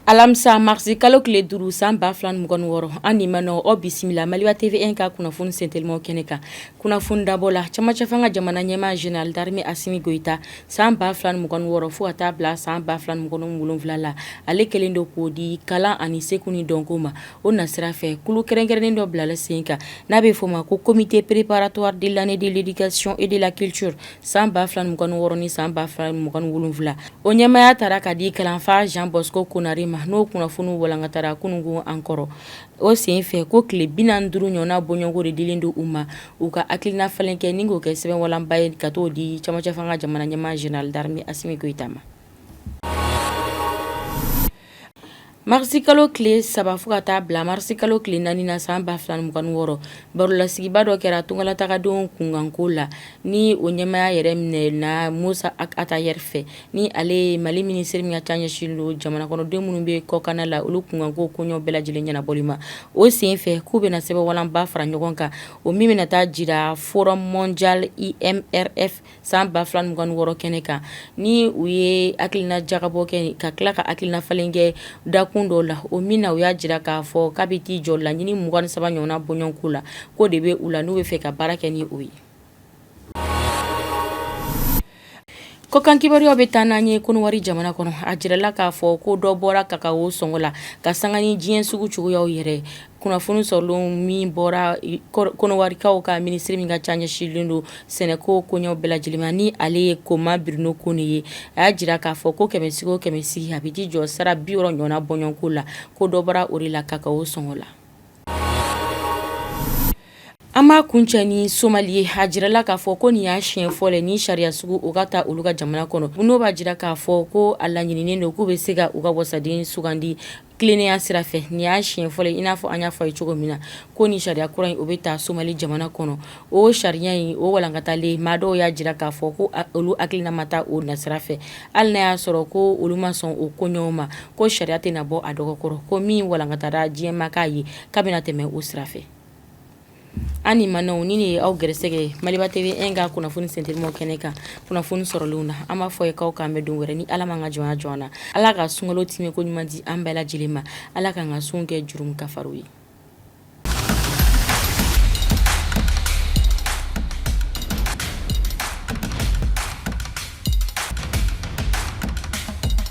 Alamisa marisi kalo tile 5 san 2026, an ni manɔ aw bisimila Maliba TV1 ka kunnafoni sentelimaw kɛnɛ kan. Kunnafoni dabɔ la, camancɛ fanga jamana ɲɛmaa général d'armée Asimi Goyita, san 2026 fo ka taa bila san 2027 la, ale kɛlen don k'o di kalan ani seko ni dɔnko ma. O nasira fɛ, kulu kɛrɛnkɛrɛnnen dɔ bilala sen kan n'a bɛ f'o ma ko comité préparatoire de l'année de l'éducation et de la culture san 2026 ni san 2027. O ɲɛmaaya taara ka di kalanfa Jean Bosco Konare ma, n'o kunnafoni walankatara kununko an kɔrɔ. O senfɛ ko tile 45 ɲɔgɔnna bɔɲɔgɔnko de dilen don u ma, u ka hakilina falen kɛ ni k'o kɛ sɛbɛn walanba ye ka t'o di camancɛ fanga jamana ɲɛmaa général d'armée Asimi Goyita ma. Marisi kalo tile 3 fo ka taa bila marisi kalo tile 4 na san 2026, barolasigiba dɔ kɛra tungalatagadenw kunkanko la, ni o ɲɛmaaya yɛrɛ minɛna Musa Ag Attaher fɛ, ni ale ye Mali minisiri min ka ca ɲɛsinnen don jamana kɔnɔden minnu bɛ kɔkanna la, olu kunkanko koɲɛw bɛɛ lajɛlen ɲɛnabɔli ma. O senfɛ k'u bɛna sɛbɛnwalanba fara ɲɔgɔn kan, o min bɛna taa jira forum mondial IMRF san 2026 kɛnɛ kan, ni u ye hakilina jagabɔ kɛ ka tila ka hakilina falen kɛ dakun dɔw la, o min na u y'a jira k'a fɔ k'a bɛ t'i jɔ laɲini 23 ɲɔgɔnna bɔɲɔgɔnko la, k'o de bɛ u la n'u bɛ fɛ ka baara kɛ ni o ye. Kɔkan kibaruyaw bɛ taa n'an ye Kɔnɔwari jamana kɔnɔ. A jirala k'a fɔ ko dɔ bɔra kakawo sɔngɔ la ka sanga ni diɲɛ sugu cogoyaw yɛrɛ. Kunnafoni sɔrɔlen min bɔra Kɔnɔwarikaw ka minisiri min ka ca ɲɛsinlen don sɛnɛko koɲɛw bɛɛ lajɛlen ma, ni ale ye Koma Bruno Kone ye, a y'a jira k'a fɔ ko kɛmɛ sigi o kɛmɛ sigi, a bɛ t'i jɔ sara 60 ɲɔgɔnna bɔɲɔgɔnko la, ko dɔ bɔra o de la kakawo sɔngɔ la. An b'a kuncɛ ni Somali ye. A jirala k'a fɔ ko nin y'a siɲɛ fɔlɔ ni sariya sugu o ka ta olu ka jamana kɔnɔ, n'o b'a jira k'a fɔ ko a laɲininen don k'u bɛ se ka u ka wasaden sugandi tilennenya sira fɛ. Nin y'a siɲɛ fɔlɔ, i n'a fɔ an y'a fɔ a ye cogo min na, ko nin sariya kura in o bɛ ta Somali jamana kɔnɔ. O sariya in o walankatalen, maa dɔw y'a jira k'a fɔ ko olu hakilina ma taa o nasira fɛ, hali n'a y'a sɔrɔ ko olu ma sɔn o koɲɛw ma, ko sariya tɛna bɔ a dɔgɔkɔrɔ, ko min walankatara diɲɛ ma k'a ye k'a bɛna tɛmɛ o sira fɛ. An ni manɛw ni ye aw gɛrɛsɛgɛ Maliba TV1 ka kunnafoni sentelimaw kɛnɛ kan. Kunnafoni sɔrɔlenw na, an b'a fɔ ye k'aw k'an bɛn don wɛrɛ ni Ala m'an ka jɔnya jɔ an na. Ala ka sunkalo timɛ ko ɲuman di an bɛɛ lajɛlen ma. Ala k'an ka sun kɛ jurumu kafariw ye.